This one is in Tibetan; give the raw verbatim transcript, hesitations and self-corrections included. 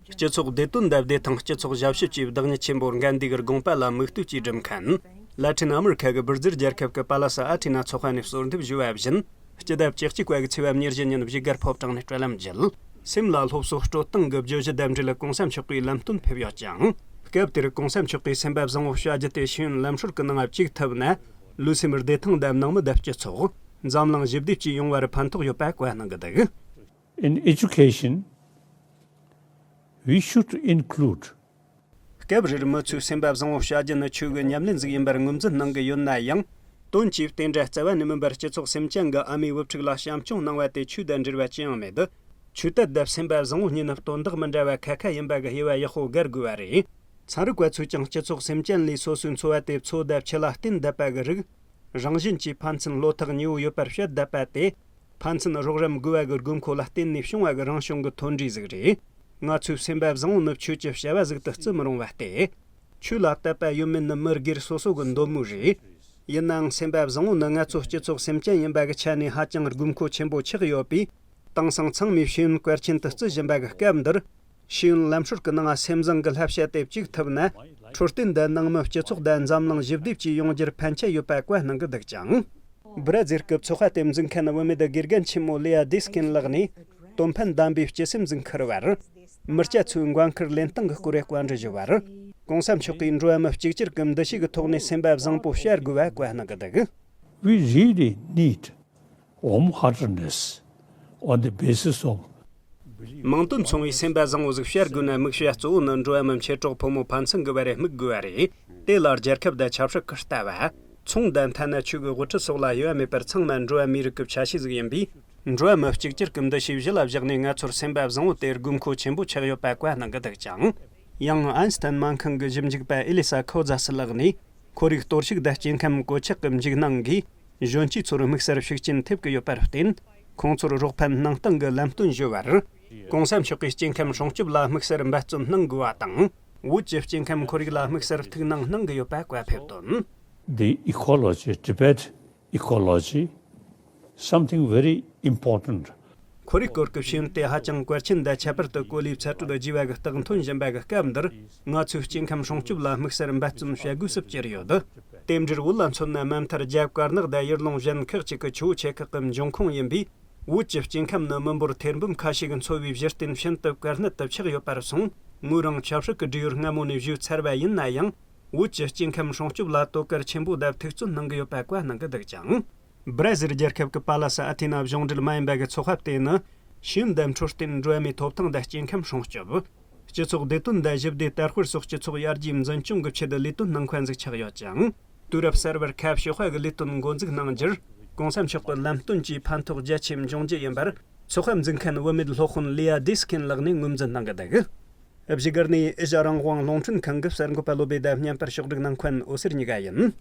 སྤྱི་ཚོགས་བདེ་དོན་དང་བདེ་ཐང་སྤྱི་ཚོགས་ཞབས་ཞུ་བཅས་བདག་ཉིད་ཆེན་པོ་གྷན་དྷི་གི་དགོངས་པ་ལ་དམིགས་གཏད་ཀྱིས་བསྒྲུབས་མཁན། ལ་ཏིན་ཨ་མི་རི་ཁ་གི་སྦིར་ཛིལ་རྒྱལ་ཁབ་ཀྱི་པ་ལ་ས་ཨ་ཐི་ན་ཚོགས་ཁང་ནས་གསོལ་འདེབས་ཞུས་པ་བཞིན། སྤྱི་ཟླ་བཅུ་གཅིག་པ་གི་ཚེས་པ་ཉེར་བཞི་ཉིན་བཞུགས་སྒར་ཕོ་བྲང་ནས་སྤྲོད་ལམ་བརྒྱུད། སེམས་ལ་སློབ་གསོ་སྤྲོད་སྟངས་ཀྱི་བརྗོད་གཞི་དང་འབྲེལ་གོང་ས་མཆོག་གིས་ལམ་སྟོན་ཕེབས་ཡོད་ཅིང་། སྐབས་དེར་གོང་ས་མཆོག་གིས་སེམས་པ་བཟང་བོ་བྱ་རྒྱུ་དེ་ཤེས་ཡོན་ལམ་སྲོལ་གྱི་ནང་བཅུག་ཐུབ་ན། ལུས་སེམས་བདེ་ཐང་དང་ནང་མི་དང་སྤྱི་ཚོགས་འཛམ་གླིང་ཞི་བདེ་བཅས་ཡོང་བར་ཕན་ཐོགས་ཡོད་པ་བཀའ་གནང་གི་འདུག In education, we should include སྐབས་རེར་མི་ཚོས་སེམས་པ་བཟང་བོ་བྱ་རྒྱུ་ནི་ཆོས་ཀྱི་ཉམས་ལེན་ཟིག་ཡིན་པར་ངོས་འཛིན་གནང་གི་ཡོད་ན་ཡང་། དོན་གྱིས་དེ་འདྲ་རྩ་བ་ནས་མིན་པར་སྤྱི་ཚོགས་སེམས་ཅན་གྱི་ཨ་མའི་བུ་ཕྲུག་ལ་བྱམས་སྐྱོང་གནང་བ་དེ་ཆོས་དང་འབྲེལ་བ་ཅི་ཡང་མེད། ཆོས་དད་དང་སེམས་པ་བཟང་བོ་གཉིས་ནི་དོན་དག་མི་འདྲ་བ་ཁ་ཁ་ཡིན་པ་གི་དབྱེ་བ་ཡག་པོ་བཀར་དགོས་པ་རེད། ཚན་རིག་པ་ཚོས་ཀྱང་སྤྱི་ཚོགས་སེམས་ཅན་ལས་སོ་སོའི་འཚོ་བ་དེ་འཚོ་དང་འཆི་ལ་བརྟེན་བསྡད་པ་གི་རིགས། རང་བཞིན་གྱིས་ཕན་ཚུན་བློ་ཐག་ཉེ་བོ་ཡོད་པར་བཤད་བསྡད་པ་དེ། ཕན་ཚུན་རོགས་རམ་དགོས་པ་གི་དགོས་མཁོ་ལ་བརྟེན་ནས་བྱུང་བ་གི་རང་བྱུང་གི་མཐུན་སྒྲིལ་ཟིག་རེད། ང་ཚོས་སེམས་པ་བཟང་བོ་ནི་ཆོས་ཀྱི་བྱ་བ་ཟིག་ཏུ་བརྩི་མི་རུང་བ་སྟེ། ཆོས་ལ་དད་པ་ཡོད་མེད་ནི་མི་སྒེར་སོ་སོ་གི་འདོད་མོས་རེད། ཡིན་ནའང་སེམས་པ་བཟང་བོ་ནི་ང་ཚོ་སྤྱི་ཚོགས་སེམས་ཅན་ཡིན་པ་གི་ཆ་ནས་ཧ་ཅང་དགོས་མཁོ་ཆེན་པོ་ཆགས་ཡོད་པས། དེང་སང་ཚང་མས་ཤེས་ཡོན་གལ་ཆེན་དུ་བརྩི་བཞིན་པ་གི་སྐབས་འདིར། ཤེས་ཡོན་ལམ་སྲོལ་གྱི་ནང་སེམས་བཟང་གི་བསླབ་བྱ་དེ་བཅུག་ཐུབ་ན། འཕྲོད་བསྟེན་དང་ནང་མི་སྤྱི་ཚོགས་དང་འཛམ་གླིང་ཞི་བདེ་བཅས་ཡོང་རྒྱུར་ཕན་ཆད་ཡོད་པ་བཀའ་གནང་གི་འདུག་ཅིང་། སྦི་ར་ཛིལ་གྱི་ཚོགས་པ་དེ་འཛིན་མཁན་བུད་མེད་དགེ་རྒན་ཆེན་མོ་ལི་ཡ་དེ་སྐིན་ལགས་ནས། དོན་ཕན་ལྡན་པའི་སྤྱི་སེམས་ཟིག་འཁུར་བར། མི་སྐྱ་ཚོའི་འགན་འཁུར་ལེན་སྟངས་ཀྱི་སྐོར་བཀའ་འདྲི་ཞུ་བར། གོང་ས་མཆོག་གིས་འགྲོ་བ་མི་གཅིག་གྱུར་གྱི་འདུ་ཤེས་ཀྱི་ཐོག་ནས་སེམས་པ་བཟང་པོ་བྱ་དགོས་པ་བཀའ་གནང་གི་འདུག We really need warm heartedness on the basis of མིང་དོན་མཚུངས་པའི་སེམས་པ་བཟང་བོ་ཟིག་བྱ་དགོས་ན། དམིགས་བྱ་གཙོ་བོ་ནི་འགྲོ་བ་མི་མཆེད་གྲོགས་ཕོ་མོ་ཕན་ཚུན་གྱི་བར་དམིགས་དགོས་པ་རེད། དེ་ལ་རྒྱལ་ཁབ་དང་ཆབ་སྲིད་ཀྱི་ལྟ་བ། ཚོང་དང་ཐ་ན་ཆོས་ཀྱི་དབུ་ཁྲིད་སོགས་ལ་དབྱེ་བ་མེད་པར་ཚང་མ་འགྲོ་བ་མིའི་རིགས་ཀྱི་ཆ་ཤས་ཟིག་ཡིན་པས། འགྲོ་བ་མི་གཅིག་གྱུར་གྱི་འདུ་ཤེས་གཞི་ལ་བཞག་ནས་ང་ཚོར་སེམས་པ་བཟང་བོ་དེ་དགོས་མཁོ་ཆེན་པོ་ཆགས་ཡོད་པ་བཀའ་གནང་གི་འདུག་ཅིང་། ཡང་ཨན་སི་ཐན་སྨན་ཁང་གི་ཞིབ་འཇུག་པ་ཨེ་ལི་ས་ཁོ་ཛ་སི་ལགས་ནས། ཁོར་ཡུག་གཏོར་བཤིག་དང་སྐྱེ་ཁམས་གོད་ཆག་གི་འཇིགས་སྣང་གིས་གཞོན་སྐྱེས་ཚོར་དམིགས་བསལ་ཤུགས་རྐྱེན་ཐེབས་ཀྱི་ཡོད་པར་བརྟེན། ཁོང་ཚོར་རོགས་ཕན་གནང་སྟངས་ཀྱི་ལམ་སྟོན་ཞུ་བར། གོང་ས་མཆོག་གིས་སྐྱེ་ཁམས་སྲུང་སྐྱོབ་ལ་དམིགས་བསལ་འབད་བརྩོན་གནང་དགོས་པ་དང་། བོད་ཀྱི་སྐྱེ་ཁམས་ཁོར་ཡུག་ལ་དམིགས་བསལ་ཐུགས་སྣང་གནང་གི་ཡོད་པ་བཀའ་ཕེབས་དོན། The ecology, Tibet ecology, something very important. ཁོར་ཡུག་སྐོར་གྱི་ཤེས་ཡོན་དེ་ཧ་ཅང་གལ་ཆེན་དང་ཁྱད་པར་དུ་གོ་ལའི་ཚ་དྲོད་རྒྱས་པ་གི་རྟགས་ཐོན་བཞིན་པ་གི་སྐབས་འདིར། ང་ཚོས་སྐྱེ་ཁམས་སྲུང་སྐྱོབ་ལ་དམིགས་བསལ་འབད་བརྩོན་བྱ་དགོས་སུ་གྱུར་ཡོད། དེ་འདྲར་བོད་ལ་མཚོན་ན། མ་མཐར་རྒྱ་དཀར་ནག་དང་ཡུལ་ལུང་གཞན་ཁག་ཅིག་གི་ཆུ་བོ་ཆེ་ཁག་གི་འབྱུང་ཁུངས་ཡིན་པས། བོད་ཀྱི་སྐྱེ་ཁམས་ནི་མི་འབོར་ཐེར་འབུམ་ཁ་ཤས་ཀྱི་འཚོ་བའི་གཞི་རྟེན་ཤིན་ཏུ་གལ་གནད་དུ་ཆགས་ཡོད་པར་སོང་། ངོས་རང་ཆབ་སྲིད་ཀྱི་འབྲེལ་ཡོད་སྔ་མོ་ནས་བརྗོད་ཚར་བ་ཡིན་ན་ཡང་། བོད་ཀྱི་སྐྱེ་ཁམས་སྲུང་སྐྱོབ་ལ་དོ་ཁུར་ཆེན་པོ་དང་ཐུགས་བརྩོན་གནང་གི་ཡོད་པ་བཀའ་གནང་གི་འདུག་ཅིང་། སྦི་ར་ཟིལ་རྒྱལ་ཁབ་ཀྱི་པ་ལ་ས་ཨ་ཐི་ན་གཞུང་འབྲེལ་མ་ཡིན་པ་གི་ཚོགས་པ་དེ་ནི། ཤེས་ཡོན་དང་འཕྲོད་བསྟེན། འགྲོ་བ་མིའི་ཐོབ་ཐང་དང་སྐྱེ་ཁམས་སྲུང་སྐྱོབ། སྤྱི་ཚོགས་བདེ་དོན་དང་ཞི་བདེ་དར་སྤེལ་སོགས་སྤྱི་ཚོགས་ཡར་རྒྱས་འཛིན་སྐྱོང་གི་ཆེད་དུ་ལས་དོན་གནང་མཁན་ཟིག་ཆགས་ཡོད་ཅིང་། དུས་རབས་གསར་བར་ཁ་ཕྱོགས་པ་གི་ལས་དོན་འགོ་འཛུགས་གནང་རྒྱུར། གོང་ས་མཆོག་གི་ལམ་སྟོན་གྱིས་ཕན་ཐོགས་རྒྱ་ཆེ་འབྱུང་རྒྱུ་ཡིན་པར། ཚོགས་པ་འཛིན་མཁན་བུད་མེད་སློབ་དཔོན་ལི་ཡ་དེ་སྐིན་ལགས་ནས་ངོས་འཛིན་གནང་གི་འདུག་བཞུགས་སྒར་ནས་ཨེ་ཤ་རང་དབང་རླུང་འཕྲིན་ཁང་གི་གསར་འགོད་པ་བློ་བྷེ་དང་མཉམ་པར་ཕྱོགས་སྒྲིག་གནང་མཁན་འོད་ཟེར་གཉིས་ཀ་ཡིན།